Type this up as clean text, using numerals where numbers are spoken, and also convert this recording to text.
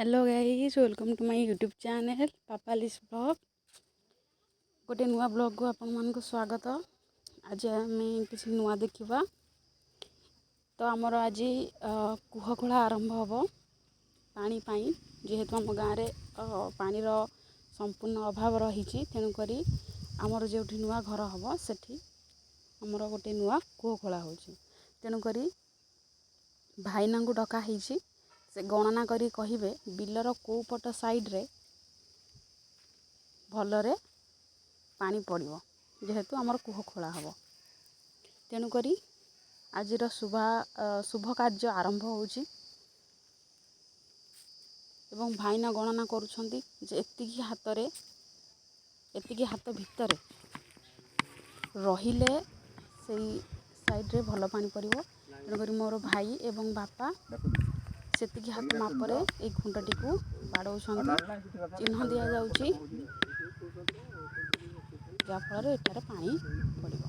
Hello guys, welcome to my YouTube channel Papali's Vlog। ଗୋଟେ ନୂଆ ବ୍ଲଗ୍କୁ ଆପଣମାନଙ୍କୁ ସ୍ୱାଗତ। ଆଜି ଆମେ କିଛି ନୂଆ ଦେଖିବା। ତ ଆମର ଆଜି କୂଅ ଖୋଳା ଆରମ୍ଭ ହେବ ପାଣି ପାଇଁ। ଯେହେତୁ ଆମ ଗାଁରେ ପାଣିର ସମ୍ପୂର୍ଣ୍ଣ ଅଭାବ ରହିଛି, ତେଣୁକରି ଆମର ଯେଉଁଠି ନୂଆ ଘର ହେବ, ସେଠି ଆମର ଗୋଟେ ନୂଆ କୂଅ ଖୋଳା ହେଉଛି। ତେଣୁକରି ଭାଇନାଙ୍କୁ ଡକା ହେଇଛି। ସେ ଗଣନା କରି କହିବେ ବିଲର କେଉଁ ପଟ ସାଇଡ଼୍ରେ ଭଲରେ ପାଣି ପଡ଼ିବ, ଯେହେତୁ ଆମର କୂଅ ଖୋଳା ହେବ। ତେଣୁକରି ଆଜିର ଶୁଭ କାର୍ଯ୍ୟ ଆରମ୍ଭ ହେଉଛି ଏବଂ ଭାଇନା ଗଣନା କରୁଛନ୍ତି ଯେ ଏତିକି ହାତରେ, ଏତିକି ହାତ ଭିତରେ ରହିଲେ ସେଇ ସାଇଡ଼୍ରେ ଭଲ ପାଣି ପଡ଼ିବ। ତେଣୁକରି ମୋର ଭାଇ ଏବଂ ବାପା ସେତିକି ହାତ ମାପରେ ଏଇ ଖୁଣ୍ଟଟିକୁ ବାଡ଼ଉଛନ୍ତି। ଚିହ୍ନ ଦିଆଯାଉଛି, ଯାହାଫଳରେ ଏଠାରେ ପାଣି ପଡ଼ିବ।